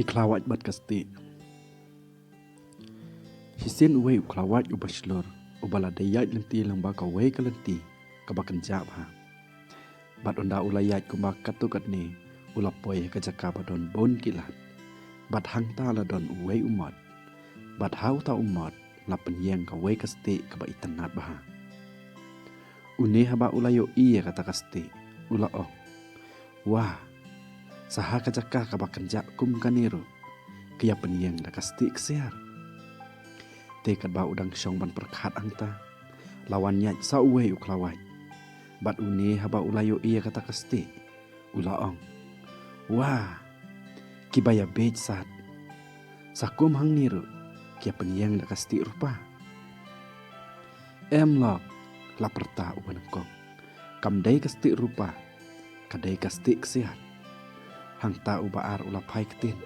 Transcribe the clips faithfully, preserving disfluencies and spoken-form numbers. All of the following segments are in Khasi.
Ki khlawait bad ka stieh. Shisien uwei u khlawait uba shlur, uba la dei ïaid lynti lyngba kawei ka lynti kaba kynjah bha. Bad ynda u la ïaid kumba katto katne, u la poi ha ka jaka ba don bun ki lad. Bad hangta la don uwei u mot. Bad ha uta u mot la pynïeng kawei ka stieh kaba itynnad bha. Une haba u la ïohi ïa kata ka stieh, u la ong, "Wah, sa ha ka jaka kaba kynjah kum kane ruh, ki ïa pynïeng da ka stieh ksiar." Te katba u dang shong ban pyrkhat hangta, la wan ïaid sa uwei u khlawait. Bad une haba u la ïohi ïa kata ka stieh, u la ong, "Wah, kiba ïa beit sat. Sa kum hangne ruh, ki ïa pynïeng da ka stieh rupa." "Em lok," la pyrta uba nyngkong. "Kam dei ka stieh rupa, ka dei ka stieh ksiar." Hangta uba ar u la phai ktien.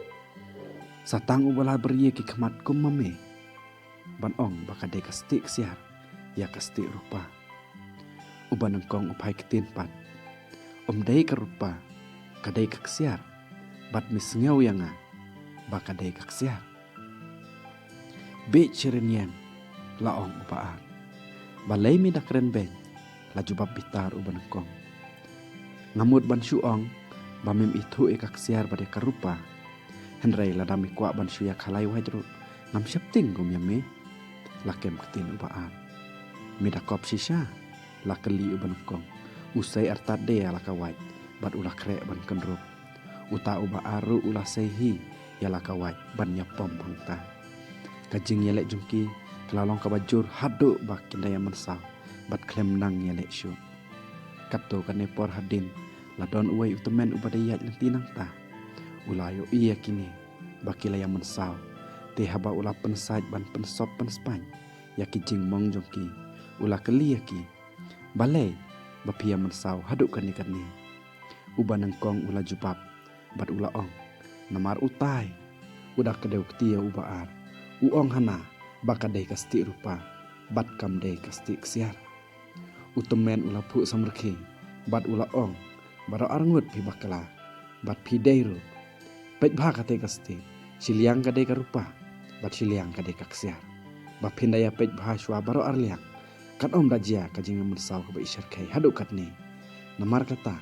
Sa tang uba la bria ki khmat kum ma me ban ong ba ka dei ka stieh ksiar ïa ka stieh rupa. Uba nyngkong u phai ktien pat. "Ym dei ka rupa, ka dei ka ksiar. Bad me sngew ïa nga ba ka dei ka ksiar." "Beit shirin ïeng," la ong uba ar. "Balei me da kren beiñ?" la jubab bitar uba nyngkong. "Nga mut ban shu ong ba mem ithuh ïa ka ksiar bad ïa ka rupa. Hynrei lada me kwah ban shu ïa khalai wait ruh, ngam sheptieng kum ïa me," la kem ktien uba ar. "Me da kop shisha?" la kylli uba nyngkong. "U sei artat de ïa la ka wait bad u la khreh ban kynrup." Uta uba ar ruh u la sei hi ïa la ka wait ban ïa pom hangta. Ka jingïaleh jong ki ka la long kaba jur haduh ba kin da ïa mynsaw bad khlem nang ïaleh shuh. Katto katne por hadien la don uwei u tymmen uba dei ïaid lynti nangta. U la ïohi ïa kine ba ki la ïa mynsaw. Te haba u la pynsait ban pynsop pynspaiñ ïa ki jingmong jong ki, u la kylli ïa ki, "Balei ba phi ïa mynsaw haduh kane kane?" Uba nyngkong u la jubab bad u la ong, "Namar utai u da kdew kti ïa uba ar, u ong hana ba ka dei ka stieh rupa bad kam dei ka stieh ksiar." U tymmen u la phuh samrkhie bad u la ong, "Baroh arngut phi bakla bad phi dei ruh. Peit bha kata ka stieh, shiliang ka dei ka rupa bad shiliang ka dei ka ksiar. Ba phin da ïa peit bha shuwa baroh arliang, kan ym da jia ka jingmynsaw kaba i shyrkhei haduh katne. Namar kata,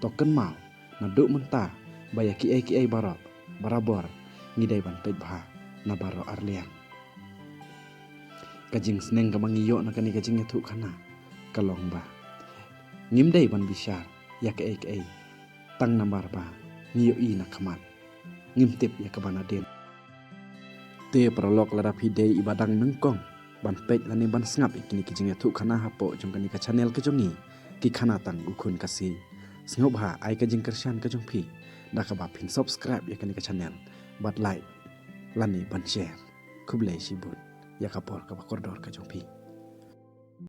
to kynmaw naduh mynta ba ïa kiei kiei baroh, barabor ngi dei ban peit bha na baroh arliang." Ka jingsneng kaba ngi ïoh na kane ka jingïathuhkhana ka long ba ngim dei ban bishar ïa kaei kaei tang namar ba ngi ïohi na khmat, ngim tip ïa kaba nadien. Te paralok, lada phi dei iba dang nyngkong ban peit lane ban sngap ïa kine ki jingïathuhkhana hapoh jong kane ka channel ka jong ngi, Ki Khana Tang U Khun Khasi, sngewbha ai ka jingkyrshan ka jong phi da kaba phin subscribe ïa kane ka channel bad like lane ban share. Khublei shibun ïa ka por kaba kordor ka jong phi.